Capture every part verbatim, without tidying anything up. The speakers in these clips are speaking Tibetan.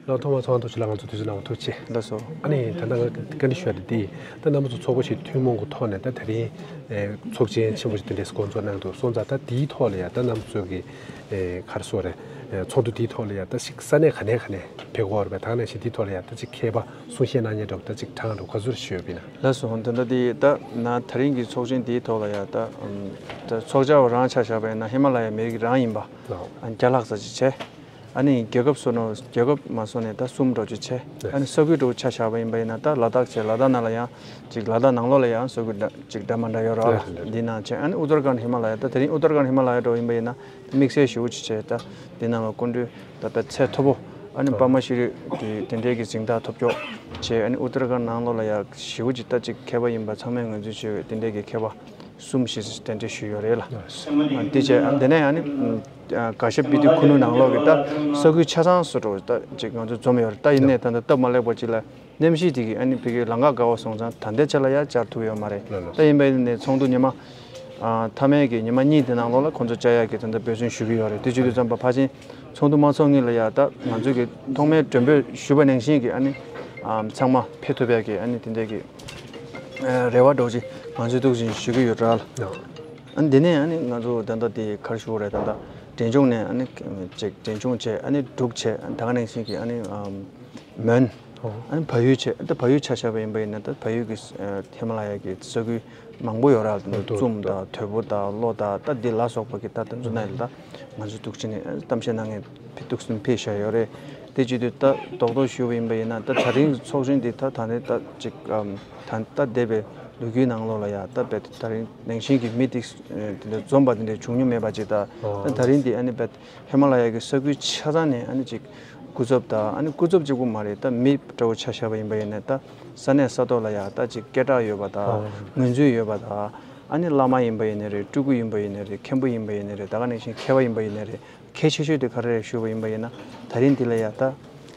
ལགས། ཐོག་མར་ཚོགས་ཁང་ཐུགས་རྗེ་ལགས། ང་ཚོ་དུས་ཚོད་གནང་བ་ཐུགས་རྗེ་ཆེ། ལགས་སོ། ཨ་ནི་ད་ལྟ་ང་བཀའ་འདྲི་ཞུ་ཡ་དེ་འདི་ད་རྣམ་པ་ཚོ་ཚོགས་པ་ཞིག་ཐུན་མོང་གི་ཐོག་ནས་ད་དེ་རིང་ཨེ་ཚོགས་ཆེན་ཆེན་པོ་ཞིག་དེ་འདྲས་བསྐོང་ཚོགས་གནང་འདུག་སོང་ཙང་། ད་དེའི་ཐོག་ལ་ཡ་ད་རྣམ་པ་ཚོ་གི་ཨེ་ག་རེ་ཟེར་དགོས་རེད། ཨེ་ཚོགས་འདུ་དེའི་ཐོག་ལ་ཡ་ད་ཅིག་ས་གནས་ག་ནས་ག་ནས་ཕེབས་ཀྱི་ཡོད་རེད་པས། ད་ག་ནང་བཞིན་དེའི་ཐོག་ལ་ཡ་ད་ཅིག་མཁས་པ་གསུང་བཤད་གནང་མཁན་འདྲ་བོ་ད་ཅིག་གྲངས་འདྲ་བོ་ག་ཚོད་ཞུས་ཡོད་པ་ཡིན་ན། ལགས་སོ། ད་ལྟ་དེ་ད་ན་ད་རིང་གི་ཚོགས་ཆེན་དེའི་ཐོག་ལ་ཡ་ད་ཨམ་ད་ཚོགས་བཅར་བ་རང་ཆ་བཞག་པ་ཡིན་ན་ཧི་མ་ལ་ཡའི་མི་རིགས་རང་ཡིན་པ་ལགས། ཨ་བརྒྱ་ལྷག་ཙམ་ཅིག་བྱས། ཨ་ནི་རྒྱལ་ཁབ་སོ་ནོ་རྒྱལ་ཁབ་མ་སོང་ནས་ད་གསུམ་འགྲོ་རྒྱུ་བྱས། ཨ་ནི་ས་ཁུལ་འགྲོ་ཆ་བཞག་པ་ཡིན་པ་ཡིན་ན་ད་ལ་དྭགས་བྱས། ལ་དྭགས་ནང་ལ་ཡང་ཅིག་ལ་དྭགས་ནང་ལོགས་ལ་ཡང་ས་ཁུལ་འདྲ་ཅིག་འདྲ་མ་འདྲ་ཡོད་རེད་པ་ལགས། འདི་ནང་བྱས། ཨ་ནི་ཨུ་ཏར་ཁཱན་ཧི་མ་ལ་ཡ། ད་དེ་རིང་ཨུ་ཏར་ཁཱན་ཧི་མ་ལ་ཡ་འགྲོ་ཡིན་པ་ཡིན་ན་དམིགས་བསལ་ཞེ་པོ་ཅིག་བྱས། ད་འདི་ནང་ལ་སྐུ་མགྲོན་ད་དཔེ་ཚད་མཐོ་པོ། ཨ་ནི་པདྨ་ཤྲི་རི་དེ་དེ་འདྲའི་གི་གཟེངས་རྟགས་ཐོབ་ཀྱོག་བྱས། ཨ་ནི་ཨུ་ཏར་ཁཱན་ནང་ལོགས་ལ་ཡ་ཞེ་པོ་ཅིག་ད་ཅིག་མཁས་པ་ཡིན་པ་ཚང་མས་ངོས་འཛིན་བྱེད་པའི་དེ་འདྲའི་གི་མཁས་པ་གསུམ་ཞིག་གདན་འདྲེན་ཞུས་ཡོད་རེད་ལགས། དེ་བྱས། ཨ་དེ་ནས་ཨ་ནི་ཨ་གྷ་ཤ་སྤི་ཏི་ཁུ་ནུ་ནང་ལོགས་ཀྱི་ད་ས་ཁུལ་ཆ་ཚང་སུ་འགྲོ་ད་ཅིག་ང་ཚོ་འཛོམས་ཡོད་རེད། ད་ཡིན་ནའི་ད་ལྟ་སྟབས་མ་ལེགས་པ་ཅིག་ལ་གནམ་གཤིས་དེ་གི་ཨ་ནི་ཕ་གིའི་ལམ་ཁ་དཀའ་བ་སོང་ཙང་ད་ལྟའི་ཆ་ལ་ཡ་བཅར་ཐུབ་ཡོད་མ་རེད། ལགས་ལགས། ད་ཡིན་པ་ཡིན་ནའི་ཚོགས་འདུ་ཉི་མ་ཨ་མཐའ་མའི་གི་ཉི་མ་གཉིས་དེ་ནང་ལོགས་ལ་ཁོང་ཚོ་བཅར་ཡག་གི་ད་ལྟ་འབད་བརྩོན་ཞུ་གི་ཡོད་རེད། དེ་བྱེད་དུས་ཙམ་པ་ཕལ་ཆེར་ཚོགས་འདུ་མ་ཚོགས་སྔོན་ལ་ཡ་ད་ང་ཚོ་གི་ཐོག་མའི་མགྲོན་འབོད་ཞུས་པ་ནང་བཞིན་གྱི་ཨ་ནི་ཨ་ཚང་མ་ཕེབས་ཐུབ་ཡག་གི་ཨ་ནི་དེ་འདྲའི་གི་ཨ་རེ་བ་འདྲ་བོ་ཅིག་ང་ཚོས་འདུག་སེ་ཞུ་གི་ཡོད་རེད་ལགས། ཨ་ནི་དེ་ནས་ཨ་ནི་ང་ཚོ་ད་ལྟ་དེ་ག་རེ་ཞུ་དགོས་རེད། ད་ལྟ་འབྲས་ལྗོངས་ནས་ཨ་ནི་ཅིག་འབྲས་ལྗོངས་བྱས། ཨ་ནི་འབྲུག་བྱས། ད་ག་ནང་བཞིན་གྱི་ཨ་ནི་ཨམ་མོན། ཨོ། ཨ་ནི་བལ་ཡུལ་བྱས། ད་བལ་ཡུལ་ཆ་བཞག་པ་ཡིན་པ་ཡིན་ན་ད་བལ་ཡུལ་གྱི་ཨ་ཧི་མ་ལ་ཡ་གི་ས་ཁུལ་མང་པོ་ཡོད་རེད། ཨོ། ཙུམ་དང་དོལ་པོ་དང་ལྷོ་དང་ད་འདི་ལ་སོགས་པ་གི་ད་དེ་ཚོ་ནང་ལ་ད་ང་ཚོ་འདུག་སེ་ནས་གཏམ་བཤད་གནང་མཁན་ཕེབས་འདུག་སེ་ཕེབས་བཞག་ཡོད་རེད། དེ་བྱེད་དུས་ད་རྡོག་རྡོག་ཞུས་པ་ཡིན་པ་ཡིན་ན་ད་ད་རིང་ཚོགས་ཆེན་འདི་ད་ད་ནས་ད་ཅིག་ཨམ་ད་ད་འདས་པའི་ལོ་རྒྱུས་ནང་ལོགས་ལ་ཡ་ད་རྦད་ད་རིང་ནང་བཞིན་གྱི་མི་དེ་དེ་འདྲ་འཛོམས་པ་དེ་འདྲ་བྱུང་མྱོང་མེད་པ་ཅིག་ད་ད་ད་རིང་འདི་ཨ་ནི་རྦད་ཧི་མ་ལ་ཡ་གི་ས་ཁུལ་ཆ་ཚང་ནས་ཨ་ནི་ཅིག་སྐུ་ཚབ་དང་། ཨ་ནི་སྐུ་ཚབ་གཅིག་པུ་མ་རེད། ད་མི་འདྲ་བོ་ཆ་བཞག་པ་ཡིན་པ་ཡིན་ནའི་ད་ས་གནས་ས་ཐོག་ལ་ཡ་ད་ཅིག་སྐད་གྲགས་ཡོད་པ་དང་། ཨོ། ངོས་འཛིན་ཡོད་པ་དང་། ཨ་ནི་བླ་མ་ཡིན་པ་ཡིན་ནའི་རེད། སྤྲུལ་སྐུ་ཡིན་པ་ཡིན་ནའི་རེད། མཁན་པོ་ཡིན་པ་ཡིན་ནའི་རེད། ད་ག་ནང་བཞིན་མཁས་པ་ཡིན་པ་ཡིན་ནའི་རེད། གལ་ཆེ་ཤོས་དེ་ག་རེ་རེད་ཞུས་པ་ཡིན་པ་ཡིན་ན་ད་རིང་འདི་ལ་ཡ་ད་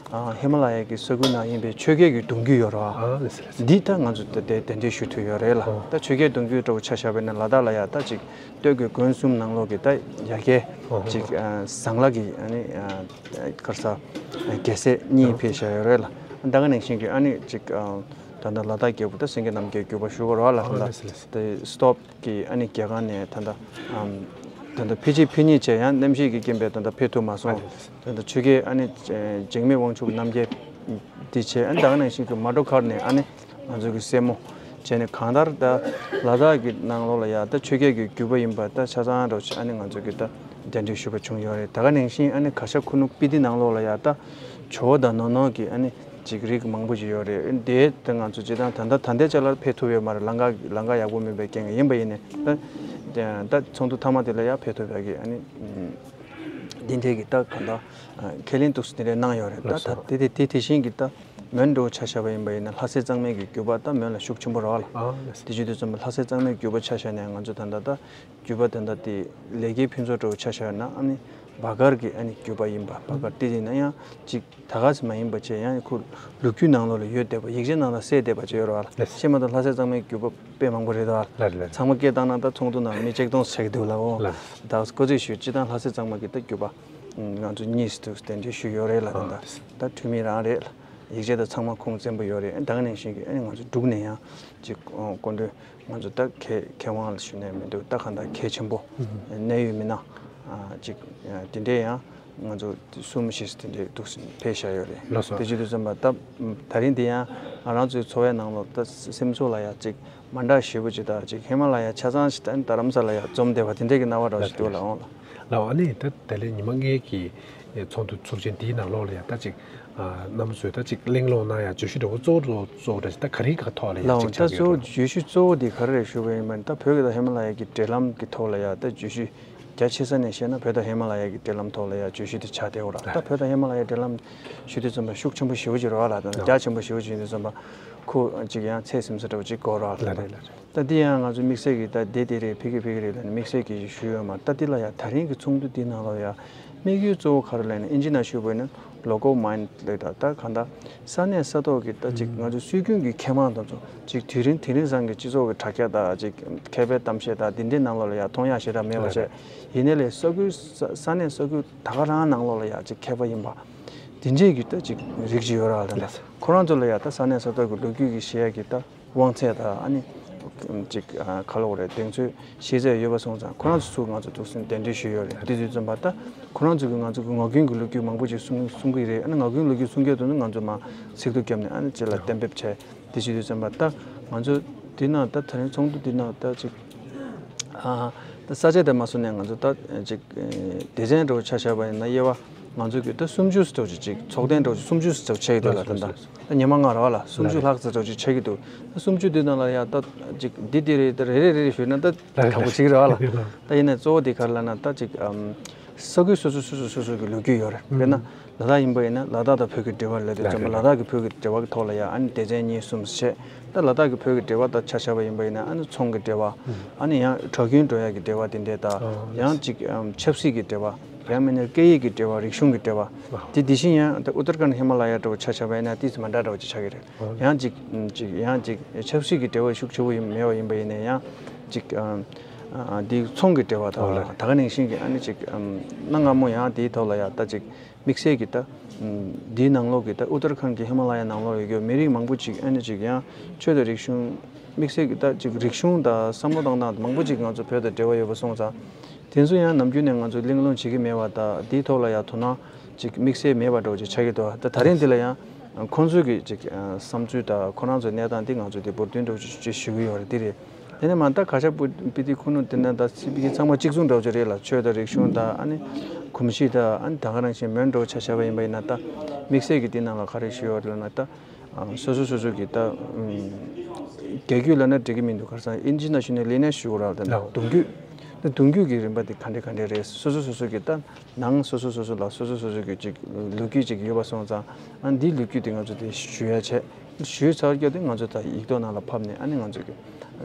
ཨ་ཧི་མ་ལ་ཡ་གི་ས་ཁུལ་ནང་ཡིན་པའི་ཆོས་བརྒྱུད་ཀྱི་གདུང་རྒྱུད་ཡོད་རེད་པ། ཨ་ལགས་སོ། ལགས་སོ། འདི་ད་ང་ཚོ་ད་ལྟ་གདན་འདྲེན་ཞུ་ཐུབ་ཡོད་རེད་ལགས། ཨོ། ད་ཆོས་བརྒྱུད་གདུང་རྒྱུད་འདྲ་བོ་ཆ་བཞག་པ་ཡིན་ན་ལ་དྭགས་ལ་ཡ་ད་ཅིག་སྟོད་ཀྱི་དགོན་གསུམ་ནང་ལོགས་ཀྱི་ད་ཡ་གྱལ་ཨོ་ཅིག་ཨ་ཟངས་ལྷ་གི་ཨ་ནི་ཨ་ག་རེ་ཟེར་རྒྱལ་སྲས་གཉིས་ཕེབས་བཞག་ཡོད་རེད་ལགས། ད་ག་ནང་བཞིན་གྱི་ཨ་ནི་ཅིག་ཨ་ད་ལྟ་ལ་དྭགས་རྒྱལ་པོ་ད་སེང་གེ་རྣམ་རྒྱལ་གྱི་བརྒྱུད་པ་ཞུ་དགོས་རེད་པ་ལགས། ཨོ། ད་ལགས་སོ། ལགས་སོ། དེ་སྟོབས་ཀྱི་ཨ་ནི་རྒྱལ་ཁང་ནས་ད་ལྟ་ཨམ་ད་ལྟ་ཕལ་ཆེར་ཕུལ་མཁན་བྱས་ཡང་གནམ་གཤིས་ཀྱི་རྐྱེན་པས་ད་ལྟ་ཕེབས་ཐུབ་མ་སོང་། ཨ་ལགས་སོ། ད་ལྟ་ཆོས་རྒྱལ་ཨ་ནི་འཇིགས་མེད་དབང་ཕྱུག་རྣམ་རྒྱལ་འདི་བྱས། ཨ་ནི་ད་ག་ནང་བཞིན་གྱི་མ་ཏྲོ་མཁར་ནས་ཨ་ནི་ང་ཚོ་གི་སྲས་མོ་བྱས་ནས་གང་ལྟར་ད་ལ་དྭགས་ཀྱི་ནང་ལོགས་ལ་ཡ་ད་ཆོས་རྒྱལ་གྱི་བརྒྱུད་པ་ཡིན་པ་ད་ཆ་ཚང་འདྲ་བོ་ཅིག་ཨ་ནི་ང་ཚོ་གི་ད་གདན་འདྲེན་ཞུས་པ་བྱུང་ཡོད་རེད། ད་ག་ནང་བཞིན་ཨ་ནི་གྷ་ཤ་ཁུ་ནུ་སྤི་ཏི་ནང་ལོགས་ལ་ཡ་ད་ཇོ་བོ་དང་ནོ་ནོ་གི་ཨ་ནི་ཅིག་རིགས་མང་པོ་ཅིག་ཡོད་རེད། དེ་ད་ང་ཚོ་སྤྱིར་བཏང་ད་ལྟ་ད་ལྟའི་ཆ་ལ་ཕེབས་ཐུབ་ཡོད་མ་རེད། ལམ་ཁ་ལམ་ཁ་ཡག་པོ་མེད་པའི་རྐྱེན་གྱིས། ཡིན་པ་ཡིན་ནའི་ད་ད་ཚོགས་འདུ་མཐའ་མ་དེ་ལ་ཡ་ཕེབས་ཐུབ་ཡག་གི་ཨ་ནི་འདི་འདྲའི་གི་ད་གང་ལྟར་ཁས་ལེན་འདུག་སེ་དེ་འདྲ་གནང་ཡོད་རེད། ད་ལགས་སོ། ད་དེ་དེ་དེ་དེ་བཞིན་གྱི་ད་མོན་འདྲ་བོ་ཆ་བཞག་པ་ཡིན་པ་ཡིན་ན་ལྷ་སྲས་གཙང་མའི་གི་བརྒྱུད་པ་ད་མོན་ལ་ཤུགས་ཆེན་པོ་རེད་པ་ལགས། ཨ་ལགས་སོ། དེ་བྱེད་དུས་ཙམ་པ་ལྷ་སྲས་གཙང་མའི་བརྒྱུད་པ་ཆ་བཞག་ནས་ང་ཚོ་ད་ལྟ་ད་བརྒྱུད་པ་དེ་འདྲ་དེ་ལས་ཀའི་ཕུན་ཚོགས་འདྲ་བོ་ཆ་བཞག་ན་ཨ་ནི་བ་གར་གྱི་ཨ་ནི་བརྒྱུད་པ་ཡིན་པ། བ་གར་དེ་ཡིན་ན་ཡང་ཅིག་ད་ག་ཙམ་མ་ཡིན་པ་བྱས་ཡང་ཁོ་ལོ་རྒྱུས་ནང་ལོགས་ལ་ཡོད་བསྡད་པ། ཡིག་ཆའི་ནང་ལ་གསལ་བསྡད་པ་ཅིག་ཡོད་རེད་པ། ལགས། ཤེས་མ་གཏོགས་ལྷ་སྲས་གཙང་མའི་བརྒྱུད་པ་དཔེ་མང་པོ་རེད་དོ། ལགས་རེད། ལགས་རེད། ཚང་མ་སྐད་བཏང་ན་ད་ཚོགས་འདུ་ནང་མི་ཆིག་སྟོང་ཆགས་ཀྱི་འདུག་ལགས། འོ། ལགས། ད་ཀོ་ཅིག་ཞུ་སྤྱིར་བཏང་ལྷ་སྲས་གཙང་མ་གི་ད་བརྒྱུད་པ་ང་ཚོ་གཉིས་སུ་གདན་འདྲེན་ཞུས་ཡོད་རེད་ལགས། ཨ་ད་ད་འཁྲུལ་མེད་རང་རེད་ལགས། ཡིག་ཆ་ད་ཚང་མ་ཁུངས་བཙན་པོ་ཡོད་རེད། ད་ག་ནང་བཞིན་གྱི་ཨ་ནི་ང་ཚོ་འབྲུག་ནས་ཡང་ཅིག་སྐུ་མགྲོན་ང་ཚོ་ད་མཁས་མཁས་དབང་ལ་ཞུ་ནས་མི་འདུག་ད་གང་ལྟར་གལ་ཆེན་པོ་གནད་ཡོད་མི་སྣ་ཅིག་དེ་འདྲས་ཡང་ང་ཚོ་གསུམ་བཞི་དེ་འདྲས་འདུག་སེ་ཕེབས་བཞག་ཡོད་རེད། ལགས་སོ། དེ་བྱེད་དུས་ཙམ་པ་ད་ད་རིང་འདི་ཡང་ང་རང་ཚོའི་འཚོ་བའི་ནང་ལོགས་ད་སེམས་ཚོར་ལ་ཡ་ཅིག་མ་འདྲ་ཞེ་པོ་ཅིག་ད་ཅིག་ཧི་མ་ལ་ཡ་ཆ་ཚང་ཞིག་ད་རྡ་རམ་ས་ལ་ཡ་འཛོམས་བསྡད་པ་དེ་འདྲས་ཀྱི་སྣང་བ་འདྲ་ཞིག་འདུག་ལགས། འོང་ལགས། ལགས། ཨ་ནི་ད་དེ་ལས་ཉི་མ་ལྔའི་གི་ཚོགས་འདུ་ཚོགས་ཆེན་འདིའི་ནང་ལོགས་ལ་ཡ་ད་ཅིག་ཨ་རྣམ་པ་ཚོས་ད་ཅིག་གླེང་སློང་གནང་ཡ་བརྗོད་གཞི་འདྲ་བོ་གཙོ་བོ་གཙོ་བོ་འདྲ་ཅིག་ད་ག་རེའི་ཁ་ཐོག་ལ་ཡ་ལགས། ཅིག་འོང་ད་ཆགས་ཀྱི་གཙོ་བོ་ཡོད་རེད། བརྗོད་གཞི་གཙོ་བོ་འདི་ག་རེ་རེད་ཞུ་བ་ཡིན་པ་ཡིན་ན་ད་བོད་ཀྱི་དང་ཧི་མ་ལ་ཡ་གི་འབྲེལ་ལམ་གྱི་ཐོག་ལ་ཡ་ད་བརྗོད་གཞི་རྒྱ་ཆེ་ས་ནས་བཤད་ན་བོད་དང་ཧི་མ་ལ་ཡ་གི་འབྲེལ་ལམ་ཐོག་ལ་ཡ་བརྗོད་གཞི་དེ་ཆགས་བསྡད་ཡོད་རེད། ད་བོད་དང་ཧི་མ་ལ་ཡའི་འབྲེལ་ལམ་ཞུ་དུས་ཙམ་པ་ཤུགས་ཆེན་པོ་ཞེ་པོ་ཅིག་རེད་པ་ལགས། ད་རྒྱ་ཆེན་པོ་ཞེ་པོ་ཅིག་ཡིན་དུས་ཙམ་པ་ཁོ་ཅིག་ཡང་ཚད་ཟིན་ས་འདྲ་བོ་ཅིག་དགོས་རེད་པ་ལགས། ལགས་རེད། ལགས་རེད། ད་འདི་ཡང་ང་ཚོ་དམིགས་བསལ་གྱིས་ད་འདི་འདི་རེད། ཕ་གི་ཕ་གི་རེད་ལབ་ནས་དམིགས་བསལ་གྱིས་ཞུས་ཡོད་མ་རེད། ད་འདི་ལ་ཡ་ད་རིང་གི་ཚོགས་འདུ་འདི་ནང་ལ་ཡ་དམིགས་ཡུལ་གཙོ་བོ་ག་རེ་ལབ་ན་ཨིན་ཇི་ནང་ཞུས་པ་ཡིན་ན་local mind ལབ། ད་ད་གང་ལྟར་ས་གནས་ས་ཐོག་གི་ད་ཅིག་ང་ཚོ་སྲོལ་རྒྱུན་གྱི་མཁས་དབང་དེ་ཚོ་ཅིག་དུས་རིང་དེ་རིང་སང་གི་སྤྱི་ཚོགས་ཀྱི་དྲ་རྒྱ་དང་ཅིག་མཁས་པའི་གཏམ་བཤད་དང་འདི་འདྲའི་ནང་ལོགས་ལ་ཡ་མཐོང་ཡག་ཞེ་དྲག་མེད་པ་བྱས། ཡིན་ནའི་ལས་ས་ཁུལ་ས་ས་གནས་ས་ཁུལ་ད་ག་རང་ནང་ལོགས་ལ་ཡ་ཅིག་མཁས་པ་ཡིན་པ། དེ་འདྲས་ཀྱི་ད་ཅིག་རིགས་ཅིག་ཡོད་ར་ལ། ད་ལགས། ཁོ་རང་ཚོ་ལ་ཡ་ད་ས་གནས་ས་ཐོག་གི་ལོ་རྒྱུས་ཀྱི་བཤད་ཡ་གི་ད་དབང་ཚད་ད་ཨ་ནི་ཅིག་ཨ་ག་ལབ་དགོས་རེད། གདེང་ཚོད་ཤེས་ཚད་ཡོད་པ་སོང་ཙང་ཁོ་རང་ཚོ་ཚུར་ང་ཚོ་ཐུགས་སེམས་གདན་འདྲེན་ཞུས་ཡོད་རེད། དེ་དུས་ཙམ་པ་ད་ཁོ་རང་ཚོ་གི་ང་ཚོ་གི་ངག་རྒྱུན་གྱི་ལོ་རྒྱུས་མང་པོ་ཅིག་གསུང་གསུང་གི་རེད། ཨ་ནི་ངག་རྒྱུན་ལོ་རྒྱུས་གསུང་རྒྱུ་དེ་ཚོ་ང་ཚོ་མར་ཚིག་ཐོ་བརྒྱབ་ནས་ཨ་ནི་ཅིག་ལ་གཏན་འབེབས་བྱས། དེ་བྱེད་དུས་ཙམ་པ་ད་ང་ཚོ་འདི་ན་ད་ད་རིང་ཚོགས་འདུ་འདི་ན་ད་ཅིག་ཨ་ད་ས་ཆ་དེ་མ་སོང་ནས་ང་ཚོ་ད་ཅིག་སྡེ་ཚན་འདྲ་བོ་ཆ་བཞག་པ་ཡིན་ན་དབྱེ་བ་ང་ཚོ་གི་ད་སུམ་ཅུ་ཙམ་ཅིག་ཅིག་ཚོགས་ཐེངས་འདྲ་བོ་ཅིག་སུམ་ཅུ་ཙམ་ཆགས་ཀྱི་འདུག་ལ། ད་ད་ད་ཉི་མ་ལྔ་རེད་བ་ལ། སུམ་ཅུ་ལྷག་ཙམ་འདྲ་བོ་ཅིག་ཆགས་ཀྱི་འདུག་ད་སུམ་ཅུ་འདི་ནང་ལ་ཡ་ད་ཅིག་འདི་འདི་རེད། ད་རེ་རེ་རེ་རེ་ཞུས་ན་ད་དྲག་པོ་ཅིག་རེད་བ་ལ། ད་ཡིན་ནའི་གཙོ་བོ་འདི་ག་རེ་ལབ་ན་ད་ཅིག་ཨམ། ས་ཁུལ་སོ་སོ་སོ་སོ་སོ་སོ་གི་ལོ་རྒྱུས་ཡོད་རེད། དཔེར་ན་ལ་དྭགས་ཡིན་པ་ཡིན་ན་ལ་དྭགས་དང་བོད་ཀྱི་འབྲེལ་བ་ལབ་དུས་ཙམ་པ་ལ་དྭགས་ཀྱི་བོད་ཀྱི་འབྲེལ་བ་གི་ཐོག་ལ་ཡང་ཨ་ནི་སྡེ་ཚན་གཉིས་གསུམ་བྱས། ད་ལ་དྭགས་ཀྱི་བོད་ཀྱི་འབྲེལ་བ་དང་ཆ་བཞག་པ་ཡིན་པ་ཡིན་ན་ཨ་ནི་ཚོང་གི་འབྲེལ་བ། ཨ་ནི་ཡང་གྲོ་གུན་འགྲོ་ཡ་གི་འབྲེལ་བ་དེ་འདྲས་དང་། ཡང་ཅིག་ཨམ་ཆབ་སྲིད་ཀྱི་འབྲེལ་བ། ཡང་མིན་ན་སྐད་ཡིག་གི་འབྲེལ་བ། རིག་གཞུང་གི་འབྲེལ་བ། དེ་དེ་བཞིན་ཡང་ད་ཨུ་ཏར་ཁན་ཧི་མ་ལ་ཡ་འདྲ་བོ་ཆ་བཞག་པ་ཡིན་ན་ཏིས་མ་འདྲ་འདྲ་བོ་ཅིག་ཆགས་ཀྱི་རེད། ཡང་ཅིག་ཅིག་ཡང་ཅིག་ཆབ་སྲིད་ཀྱི་འབྲེལ་བ་ཤུགས་ཆེ་བོ་ཡིན་མེད་པ་ཡིན་པ་ཡིན་ན་ཡང་ཅིག་ཨམ་ཨ་འདི་ཚོང་གི་འབྲེལ་བ་ཐོག་ལ་ད་ག་ནང་བཞིན་གྱི་ཨ་ནི་ཅིག་ཨམ་གནའ་སྔ་མོ་ཡང་དེའི་ཐོག་ལ་ཡ་ད་ཅིག་དམིགས་བསལ་གྱི་ད་ཨམ་འདིའི་ནང་ལོགས་ཀྱི་ད་ཨུ་ཏར་ཁན་གྱི་ཧི་མ་ལ་ཡ་ནང་ལོགས་ཡོད་རྒྱུ་མི་རིགས་མང་པོ་ཅིག་ཨ་ནི་ཅིག་ཡང་ཆོས་དང་རིག་གཞུང་དམིགས་བསལ་གྱི་ད་ཅིག་རིག་གཞུང་དང་བསམ་བློ་བཏང་སྟངས་མང་པོ་ཅིག་ང་ཚོ་བོད་དང་འབྲེལ་བ་ཡོད་པ་སོང་ཙང་། དེ་ཚོ་ཡང་ནམ་རྒྱུན་ནས་ང་ཚོ་གླེང་སློང་བྱེད་ཀྱི་མེད་པ་དང་དེའི་ཐོག་ལ་ཡང་དོ་སྣང་ཅིག་དམིགས་བསལ་མེད་པ་འདྲ་བོ་ཅིག་ཆགས་ཀྱི་འདུག་ད་ད་རིང་འདི་ལ་ཡང་ཁོང་ཚོའི་གི་ཅིག་བསམ་ཚུལ་དང་ཁོ་རང་ཚོའི་གནས་སྟངས་འདི་ང་ཚོ་འདི་འབུར་འདོན་འདྲ་བོ་ཅིག་ཞུ་གི་ཡོད་རེད། འདི་རེད། དེ་ནས་མ་ད་ག་ཤ་པུ་པི་ཏི་ཁུ་ནུ་དེ་ནས་ད་སི་པི་ཀི་ཚང་མ་གཅིག་མཚུངས་འདྲ་བོ་ཅིག་རེད་ལ། ཆོས་དང་རིག་གཞུང་དང་ཨ་ནི་གོམས་གཤིས་དང་ཨ་ནི་ད་ག་རང་བཞིན་མོན་འདྲ་བོ་ཆ་བཞག་པ་ཡིན་པ་ཡིན་ན་ད་དམིགས་བསལ་གྱི་འདི་ནང་ལ་ག་རེ་ཞུ་ཡོད་རེད་ལབ་ན་ད། ཨ་སོ་སོ་སོ་སོ་གི་ད་ཨམ་རྒྱ་རྒྱུད་ལབ་ན་འགྲིག་གི་མི་འདུག་ག་རེ་ཟེར་ན་ཨིན་ཇི་ནེ་ཤ་ནལ་ལི་ནེ་ཇི་ཞུ་དགོས་རེད་ད། ལགས། གདུང་རྒྱུད། ད་གདུང་རྒྱུད་ཀྱི་རིམ་པ་དེ་ག་འདྲ་ག་འདྲ་རེད། སོ་སོ་སོ་སོ་གི་ད་ནང་སོ་སོ་སོ་སོ་ལ་སོ་སོ་སོ་སོ་གི་ཅིག་ལོ་རྒྱུས་ཅིག་ཡོད་པ་སོང་ཙང་ཨ་འདིའི་ལོ་རྒྱུས་དེ་ང་ཚོ་དེ་ཞུ་ཡ་བྱས། ཞུས་ཚར་རྒྱུ་དེ་ང་ཚོ་ད་ཡིག་ཐོག་ནང་ལ་ཕབ་ནས་ཨ་ནི་ང་ཚོ་གི་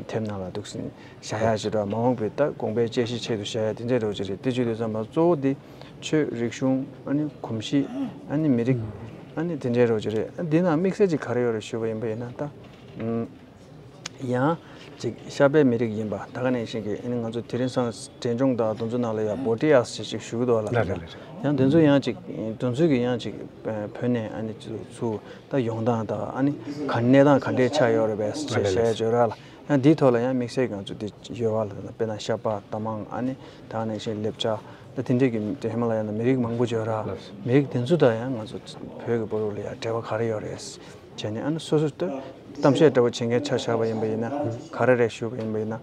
དེབ་ནང་ལ་འདུག་སེ་བཞག་ཡ་བྱེད་རོགས། མ་འོངས་པའི་ད་དགོངས་པའི་དཔྱད་གཞི་ཆེད་དུ་བཞག་ཡ་དེ་འདྲ་རེད་བ་ཅིག་རེད། དེ་བྱེད་དུས་ཙམ་པ་གཙོ་བོ་དེ་ཆོས་རིག་གཞུང་ཨ་ནི་གོམས་གཤིས་ཨ་ནི་མི་རིགས་ཨ་ནི་དེ་འདྲ་རེད་བ་ཅིག་རེད། ཨ་འདི་ནང་དམིགས་བསལ་ཅིག་ག་རེ་ཡོད་རེད་ཞུས་པ་ཡིན་པ་ཡིན་ན་ད་ཨམ། ཡང་ཅིག་ཤར་པའི་མི་རིགས་ཡིན་པ་ད་ག་ནང་བཞིན་གྱི་ཨ་ནི་ང་ཚོ་དེ་རིང་སང་འབྲས་ལྗོངས་དང་དེ་ཚོ་ནང་ལ་ཡང་བྷོ་ཊི་ཡ་ཟེར་ཅིག་ཞུ་གི་འདུག་ལ། ལགས་རེད། ལགས་རེད། ཡང་དེ་ཚོ་ཡང་ཅིག་དེ་ཚོ་གི་ཡང་ཅིག་བོད་ནས་ཨ་ནི་ཚུར་ད་ཡོང་སྟངས་དང་ཨ་ནི་ག་གནས་སྟངས་ག་འདྲས་ཆགས་ཡོད་རེད་པས་ཟེར་བཤད་ཡ་ཅིག་ཡོད་ར་ལ། ཡང་འདིའི་ཐོག་ལ་ཡང་དམིགས་བསལ་ང་ཚོ་འདི་ཡོད་པ་ལ་དཔེར་ན་ཤར་པ་རྟ་མང་ཨ་ནི་ད་ག་ནང་བཞིན་ལེབ་ཅ་ད་དེ་འདྲས་ཀྱི་ཧི་མ་ལ་ཡ་ནང་མི་རིགས་མང་པོ་ཅིག་ཡོད་ར། ལགས། མི་རིགས་དེ་ཚོ་དང་ཡང་ང་ཚོ་བོད་ཀྱི་བར་དུ་ལ་ཡང་འབྲེལ་བ་ག་རེ་ཡོད་རེད། བྱས་ནས་ཨ་ནི་སོ་སོ་ལྟོས་གཏམ་བཤད་འདྲ་བོ་བྱེད་མཁན་ཆ་བཞག་པ་ཡིན་པ་ཡིན་ན་ག་རེ་རེད་ཞུས་པ་ཡིན་པ་ཡིན་ན།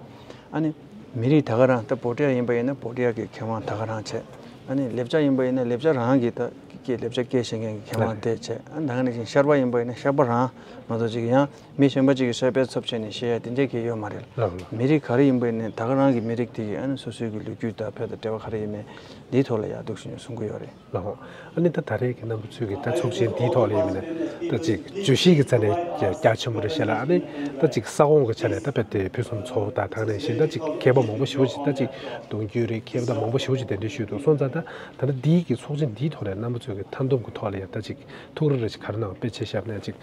ཨ་ནི་མི་རིགས་ད་ག་རང་ད་བྷོ་ཊི་ཡ་ཡིན་པ་ཡིན་ན་བྷོ་ཊི་ཡ་གི་མཁས་དབང་ད་ག་རང་བྱས། ཨ་ནི་ལེབ་ཅ་ཡིན་པ་ཡིན་ན་ལེབ་ཅ་རང་གི་ད་སྐད་ལེབ་ཅ་སྐད་བཤད་མཁན་གྱི་མཁས་དབང་དེ་བྱས། ཨ་ནི་ད་ག་ནང་བཞིན་ཤར་པ་ཡིན་པ་ཡིན་ན་ཤར་པ་རང་མ་གཏོགས་ཅིག་ཡང་མི་གཞན་པ་ཅིག་གིས་ཤར་པའི་ཚབ་བྱས་ནས་བཤད་ཡ་དེ་འདྲས་གང་ཡང་ཡོད་མ་རེད། ལགས་ལགས། མི་རིགས་ག་རེ་ཡིན་པ་ཡིན་ནའི་ད་ག་རང་གི་མི་རིགས་དེ་གི་ཨ་ནི་སོ་སོའི་གི་ལོ་རྒྱུས་དང་བོད་དང་འབྲེལ་བ་ག་རེ་ཡིན་མིན་འདིའི་ཐོག་ལ་ཡར་འདུག་ཞུ་ནས་གསུང་གི་ཡོད་རེད། ལགས་འོང་། ཨ་ནི་ད་ད་རེས་ཀྱི་རྣམ་པ་ཚོས་ཀྱི་ད་ཚོགས་ཆེན་འདིའི་ཐོག་ལ་ཡིན་མིན་ད་ཅིག་བརྗོད་གཞི་གི་རྩ་ནས་རྒྱ་ཆེན་པོ་རེད་བཤད་ལ། ཨ་ནི་ད་ཅིག་ས་ཁོངས་ཀྱི་ཆ་ནས་ད་བོད་དེ་ཕུན་སུམ་ཚོགས་དང་ད་ག་ནང་བཞིན་ད་ཅིག་མཁས་པ་མང་པོ་ཞེ་པོ་ཅིག་ད་ཅིག་གདུང་རྒྱུད་རེད་མཁས་པ་ད་མང་པོ་ཞེ་པོ་ཅིག་གདན་འདྲེན་ཞུས་འདུག་སོང་ཙང་ད་ད་ལྟ་འདིའི་གི་ཚོགས་ཆེན་འདིའི་ཐོག་ནས་རྣམ་པ་ཚོས་ཀྱི་མཐའ་སྡོམ་གྱི་ཐོག་ལ་ཡང་ད་ཅིག་ཐུགས་རེ་རེ་ཅིག་ག་རེ་གནང་དཔེ་ཆ་བཞག་ན་ཅིག་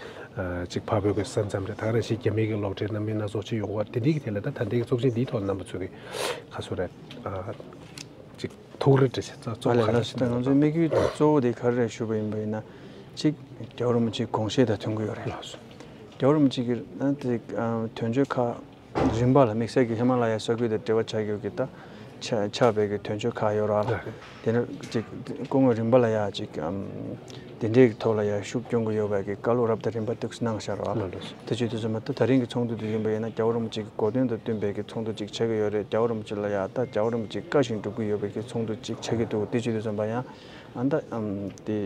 ཅིག་འཕགས་བོད་ཀྱི་ས་མཚམས་རེད། ད་ག་ནང་བཞིན་རྒྱ་མི་གི་གློག་འཕྲིན་རྣམ་སྨིན་སྣ་ཚོགས་ཅིག་ཡོང་གི་ཡོད་རེད། དེ་འདྲའི་གི་ཐད་ལ་ད་ད་ལྟའི་གི་ཚོགས་ཆེན་འདིའི་ཐོག་ནས་རྣམ་པ་ཚོས་ཀྱི་ག་ཚོད་རེད། ཅིག་ཐུགས་རེ་བྲིས་ཤག་གཙོ་བོ་ཨ་ལས་ག་རེ་ལགས་སོ། ད་ང་ཚོའི་དམིགས་ཡུལ་གཙོ་བོ་དེ་ག་རེ་རེད་ཞུས་པ་ཡིན་པ་ཡིན་ན། གཅིག་རྒྱལ་བ་རིན་པོ་ཆེའི་དགོངས་བཞེད་དང་མཐུན་གྱི་ཡོད་རེད། ལགས་སོ། རྒྱལ་བ་རིན་པོ་ཆེ་གི་ཨ་དེ་ཨ་དོན་གཅོད་ཁག་རིམ་པ་ལ་དམིགས་བསལ་གྱི་ཧི་མ་ལ་ཡའི་ས་ཁུལ་དང་འབྲེལ་བ་ཆགས་ཡོད་ཀྱི་ད་ཆ་ཆགས་པའི་གི་དོན་གཅོད་ཁག་ཡོད་རེད་ལ། ལགས་རེད། དེ་ནས་གཅིག་སྐུ་ངོ་རིམ་པ་ལ་ཡ་གཅིག་ཨམ་དེ་འདྲའི་གི་ཐོག་ལ་ཡ་ཤུགས་སྐྱོན་གྱི་ཡོད་པའི་གི་བཀའ་སློབ་རབ་དང་རིམ་པ་ཏོག་ཙམ་གནང་བཞག་རེད་ལ། ལགས་རེད། དེ་བྱེད་དུས་ཙམ་པ་ད་ད་རིང་གི་ཚོགས་འདུ་དེ་ཡིན་པ་ཡིན་ན་རྒྱལ་བ་རིན་པོ་ཆེ་གི་གོ་སྟོན་དང་བསྟུན་པའི་གི་ཚོགས་འདུ་ཅིག་ཆགས་ཀྱི་ཡོད་རེད། རྒྱལ་བ་རིན་པོ་ཆེ་ལ་ཡ་ད་རྒྱལ་བ་རིན་པོ་ཆེ་བཀའ་བཞིན་སྒྲུབ་ཀྱི་ཡོད་པའི་གི་ཚོགས་འདུ་ཅིག་ཆགས་ཀྱི་འདུག་དེ་བྱེད་དུས་ཙམ་པ་ཡང་ཨ་ད་ཨམ་དེ་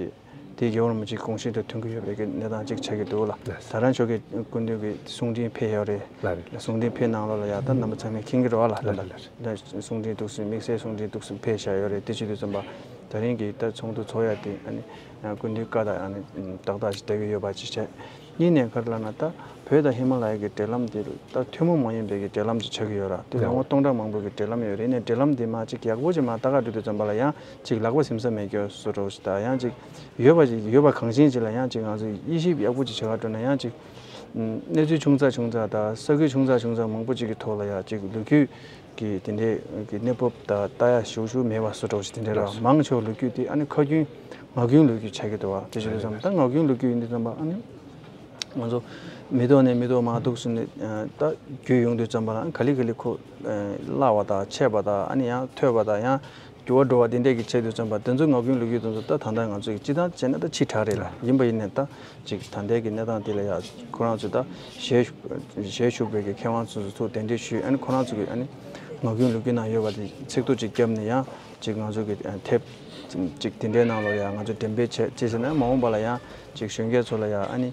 དེ་རྒྱལ་བ་རིན་པོ་ཆེའི་དགོངས་གཞི་དང་མཐུན་གྱི་ཡོད་པའི་གི་གནས་སྟངས་ཅིག་ཆགས་ཀྱི་འདུག་ལ། ད་རང་ཕྱོགས་ཀྱི་སྐུ་མདུན་གྱི་གསུང་འཕྲིན་ཕེབས་ཡོད་རེད། ལགས་རེད། གསུང་འཕྲིན་ཕེབས་གནང་ལོ་ལ་ཡ་ད་རྣམ་པ་ཚང་མས་མཁྱེན་གྱི་རེད་བ་ལ། ལགས་རེད། ལགས་རེད། ད་གསུང་འཕྲིན་ཏོག་ཙམ་དམིགས་བསལ་གསུང་འཕྲིན་ཏོག་ཙམ་ཕེབས་བཞག་ཡོད་རེད། དེ་བྱེད་དུས་ཙམ་པ་ད་རིང་གི་ད་ཚོགས་འདུ་ཚོགས་ཡ་དེ་ཨ་ནི་སྐུ་མདུན་བཀའ་དང་ཨ་ནི་ཏག་ཏག་ཅིག་བསྡད་ཀྱི་ཡོད་པ་ཅིག་བྱས། གཉིས་ནས་ག་རེ་ལབ་ན་ད་བོད་དང་ཧི་མ་ལ་ཡ་གི་འབྲེལ་ལམ་འདི་ད་ཐུན་མོང་མ་ཡིན་པའི་གི་འབྲེལ་ལམ་ཅིག་ཆགས་ཀྱི་ཡོད་ར། དེ་ལོ་ངོ་སྟོང་ཕྲག་མང་པོའི་གི་འབྲེལ་ལམ་ཡོད་རེད། ཡིན་ནའི་འབྲེལ་ལམ་འདི་མ་ཅིག་ཡག་པོ་ཅིག་མ་ལྟ་ག་འགྲོ་དུས་ཙམ་པ་ལ་ཡང་ཅིག་ལག་པ་ཟིན་ས་མེད་སྐྱོ་བཟོ་འདྲ་བོ་ཞིག་དང་ཡང་ཅིག་ཡོད་པ་ཅིག་ཡོད་པ་གང་ཞིག་ཅིག་ལ་ཡང་ཅིག་ང་ཚོ་དབྱེ་ཞིབ་ཡག་པོ་ཅིག་བྱེད་ག་འགྲོ་ན་ཡང་ཅིག་གནས་ཚུལ་ཆུང་ཙག་ཆུང་ཙག་དང་ས་ཁུལ་ཆུང་ཙག་ཆུང་ཙག་མང་པོ་ཅིག་གི་ཐོག་ལ་ཡང་ཅིག་ལོ་རྒྱུས་ཀྱི་དེ་འདྲའི་གི་གནས་བབ་དང་ལྟ་ཡ་ཞུ་ཞུ་མེད་པ་བཟོ་འདྲ་བོ་ཞིག་དེ་འདྲ་ར། མང་ཆེ་བ་ལོ་རྒྱུས་དེ་ཨ་ནི་ཁ་རྒྱུན་ ངག་རྒྱུན་ལོ་རྒྱུས་ཆགས་ཀྱི་འདུག་བ། དེ་བྱེད་དུས་ཙམ་པ་ད་ངག་རྒྱུན་ལོ་རྒྱུས་ཡིན་དུས་ཙམ་པ་ཨ་ནི་ང་ཚོ་མི་ཐོག་ནས་མི་ཐོག་མར་འདུག་སེ་ནས་ད་བརྒྱུད་ཡོང་དུས་ཙམ་པ་ལ་ག་ལེ་ག་ལེ་ཁོ་བརླག་པ་དང་ཆད་པ་དང་ཨ་ནི་ཡང་ཐོས་པ་དང་ཡང་འགྱུར་བ་འགྲོ་བ་དེ་འདྲས་ཀྱི་བྱེད་དུས་ཙམ་པ་དེ་ཚོ་ངག་རྒྱུན་ལོ་རྒྱུས་དེ་ཚོ་ད་ད་ལྟ་ང་ཚོ་གི་སྤྱི་བཏང་བྱས་ན་ད་ཕྱི་དྲགས་རེད་ལ། ཡིན་པ་ཡིན་ནས་ད་ཅིག་ད་ལྟའི་གི་གནས་སྟངས་དེ་ལ་ཡ་ཁོ་རང་ཚོ་ད་ཞལ་ཞལ་བཞུགས་པའི་གི་མཁས་དབང་ཚོ་ཚོ་གདན་འདྲེན་ཞུས། ཨ་ནི་ཁོ་རང་ཚོ་གི་ཨ་ནི་ངག་རྒྱུན་ལོ་རྒྱུས་ནང་ཡོད་པ་དེ་ཚིག་ཐོ་ཅིག་བརྒྱབ་ནས་ཡང་ཅིག་ང་ཚོ་གི་དེབ་ཅིག་དེ་འདྲའི་ནང་ལོགས་ཡང་ང་ཚོ་འགྲེམས་སྤེལ་བྱས་བྱས་ཟེར་ན་མ་འོངས་པ་ལ་ཡང་ཅིག་གཞོན་སྐྱེས་ཚོ་ལ་ཡང་ཨ་ནི་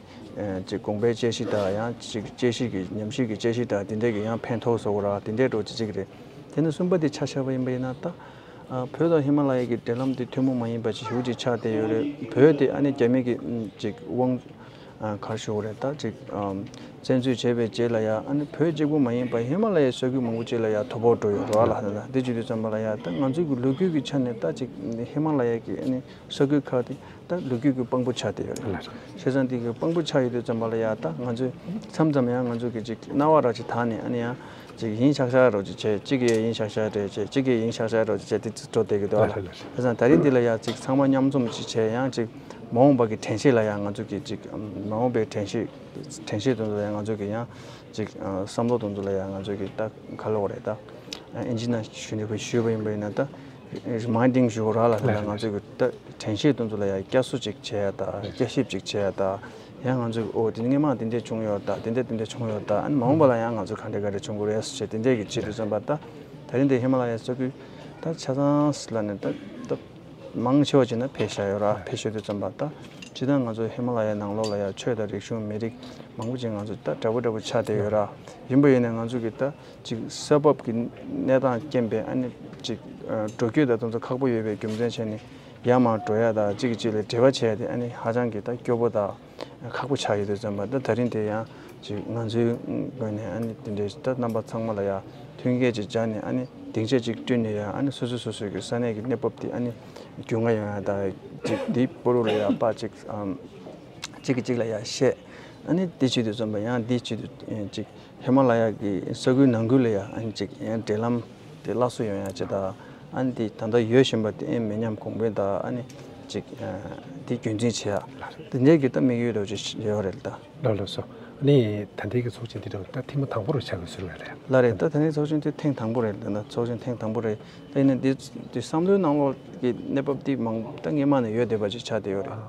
ཅིག་དགོངས་པའི་དཔྱད་གཞི་དང་ཡང་ཅིག་དཔྱད་གཞི་གི་ཉམས་ཞིབ་ཀྱི་དཔྱད་གཞི་དང་དེ་འདྲའི་གི་ཡང་ཕན་ཐོགས་བཟོ་དགོས་ར། དེ་འདྲའི་འགྲོ་ཅིག་ཅིག་རེད། དེ་ནས་གསུམ་པ་དེ་ཆ་བཞག་པ་ཡིན་པ་ཡིན་ན་ད་ཨ་བོད་དང་ཧི་མ་ལ་ཡའི་གི་འབྲེལ་ལམ་དེ་ཐུན་མོང་མ་ཡིན་པ་ཅིག་ཞེ་པོ་ཅིག་ཆགས་བསྡད་ཡོད་རེད། བོད་དེ་ཨ་ནི་རྒྱ་མི་གི་ཨམ་ཅིག་དབང་ཨ་ག་རེ་ཞུ་དགོས་རེད། ད་ཅིག་ཨམ་བཙན་འཛུལ་བྱས་པའི་རྗེས་ལ་ཡ་ཨ་ནི་བོད་གཅིག་པུ་མ་ཡིན་པ་ཧི་མ་ལ་ཡའི་ས་ཁུལ་མང་པོ་ཅིག་ལ་ཡ་དོ་ཕོག་འགྲོ་ཡོད་རེད་བ་ལ། ད་དེ་བྱེད་དུས་ཙམ་པ་ལ་ཡ་ད་ང་ཚོའི་གི་ལོ་རྒྱུས་ཀྱི་ཆ་ནས་ད་ཅིག་ཧི་མ་ལ་ཡ་གི་ཨ་ནི་ས་ཁུལ་ཁག་དེ་ད་ལོ་རྒྱུས་ཀྱི་དཔང་པོ་ཆགས་བསྡད་ཡོད་རེད། བྱས་ཙང་དེ་གི་དཔང་པོ་ཆགས་ཡོད་དུས་ཙམ་པ་ལ་ཡ་ད་ང་ཚོས་མཚམས་མཚམས་ཡང་ང་ཚོ་གི་ཅིག་རྣ་བ་ར་ཅིག་དག་ནས་ཨ་ནི་ཡང་ཅིག་ཡིན་ཤག་ཤག་རོ་ཅིག་བྱས། གཅིག་གིས་ཡིན་ཤག་ཤག་རེད་བྱས། གཅིག་གིས་ཡིན་ཤག་ཤག་རོ་ཅིག་བྱས། དེ་འགྲོ་བསྡད་ཀྱི་འདུག་ལ། བྱས་ཙང་ད་རིང་འདི་ལ་ཡ་ཅིག་ཚང་མ་མཉམ་འཛོམས་ཅིག་བྱས། ཡང་ཅིག་མ་འོངས་པ་གི་དྲན་ཤེས་ལ་ཡ་ང་ཚོ་གི་ཅིག་མ་འོངས་པའི་དྲན་ཤེས་དྲན་ཤེས་དེ་ཚོ་ལ་ཡ་ང་ཚོ་གི་ཡང་ཅིག་བསམ་བློ་དེ་ཚོ་ལ་ཡ་ང་ཚོ་གི་ད་ག་ལབ་དགོས་རེད། ད་ཨིན་ཇི་ནང་ཞུ་ནས་ཞུས་པ་ཡིན་པ་ཡིན་ན་ད་རི་མའིན་ཌིང་ཞུ་དགོས་ར་ལ། ད་ང་ཚོ་གི་ད་དྲན་ཤེས་དེ་ཚོ་ལ་ཡ་བསྐྱར་གསོ་ཅིག་བྱས་ཡ་ད་བསྐྱར་ཞིབ་ཅིག་བྱས་ཡ་ད། ཡང་ང་ཚོས་ཨོ་དེ་སྔོན་མ་དེ་འདྲས་བྱུང་ཡོད་ད། དེ་འདྲས་དེ་འདྲས་བྱུང་ཡོད་ད། ཨ་ནི་མ་འོངས་པ་ལ་ཡང་ང་ཚོ་ག་འདྲས་ག་འདྲས་བྱུང་དགོས་རེད་ཟེར་དེ་འདྲས་ཀྱི་ཆེད་དུ་བསམ་པ་ད། ད་རིང་འདི་ཧི་མ་ལ་ཡའི་ས་ཁུལ་ད་ཆ་ཚང་ལ་ནས་ད་ད་མང་ཆེ་བ་ཅིག་ན་ཕེབས་བཞག་ཡོད་ར། ཕེབས་བཞག་དུས་ཙམ་པ་ད་སྤྱིར་བཏང་ང་ཚོ་ཧི་མ་ལ་ཡའི་ནང་ལོགས་ལ་ཡང་ཆོས་དང་རིག་གཞུང་མི་རིགས་མང་པོ་ཅིག་ང་ཚོ་ད་འདྲ་པོ་འདྲ་པོ་ཆགས་བསྡད་ཡོད་ར། ཡིན་པ་ཡིན་ནའི་ང་ཚོ་གི་ད་ཅིག་ས་བབ་ཀྱི་གནས་སྟངས་རྐྱེན་པས་ཨ་ནི་ཅིག་འགྲོ་སྐྱོད་ད་དེ་ཚོ་ཁག་པོ་ཡོད་པའི་རྒྱུ་མཚན་བྱས་ནས་ཡར་མར་འགྲོ་ཡ་ད་གཅིག་གིས་གཅིག་ལ་འབྲེལ་བ་བྱེད་ཡ་དེ་ཨ་ནི་ཧ་ཅང་གི་ད་སྐྱོ་པོ་ད། ཁག་པོ་ཆགས་ཡོད་དུས་ཙམ་པ་ད་ད་རིང་དེ་ཡང་ཅིག་ང་ཚོའི་ངོས་ནས་ཨ་ནི་དེ་འདྲའི་ད་རྣམ་པ་ཚང་མ་ལ་ཡང་མཐུན་རྐྱེན་ཅིག་སྦྱར་ནས་ཨ་ནི་སྡིངས་ཆ་ཅིག་བསྐྲུན་ནས་ཡང་ཨ་ནི་སོ་སོ་སོ་སོའི་གི་ས་གནས་ཀྱི་གནས་བབ་དེ་ཨ་ནི་རྒྱུས་མངའ་ཡོང་ཡ་ད་ཅིག་དེའི་སྤོ་རོགས་ལ་ཡང་པ་ཅིག་ཨམ་གཅིག་གིས་གཅིག་ལ་ཡང་བཤད། ཨ་ནི་དེ་བྱེད་དུས་ཙམ་པ་ཡང་དེ་བྱེད་དུས་ཅིག་ཧི་མ་ལ་ཡ་གི་ས་ཁུལ་ནང་ཁུལ་ལ་ཡང་ཨ་ནི་ཅིག་ཡང་འབྲེལ་ལམ་དེ་སླར་གསོ་ཡོང་ཡ་ཅིག་ད། ཨ་ནི་དེ་ད་ལྟ་ཡོད་བཞིན་པ་དེ་ཨེ་མི་ཉམས་གོང་འཕེལ་ད་ཨ་ནི་ཅིག་དེ་རྒྱུན་འཛིན་བྱེད་ཡ་དེ་འདྲའི་གི་ད་དམིགས་ཡུལ་འདྲ་བོ་ཅིག་ཡོད་རེད་ད། ལགས་ལགས་སོ། ཨ་ནི་ད་ལྟའི་གི་ཚོགས་ཆེན་འདི་འདྲ་ད་ཐེངས་མ་དང་པོ་རུ་ཆགས་ཀྱི་ཟུར་བས་རེད། ལགས་རེད། ད་ད་ལྟའི་ཚོགས་ཆེན་དེ་ཐེངས་དང་པོ་རེད། ད་ད་ཚོགས་ཆེན་ཐེངས་དང་པོ་རེད། ད་ཡིན་ན་འདི་འདི་བསམ་བློའི་ནང་ལོགས་ཀྱི་གནས་བབ་འདི་མང་ད་སྔས་མ་ནས་ཡོད་བསྡད་པ་ཅིག་ཆགས་བསྡད་ཡོད་རེད།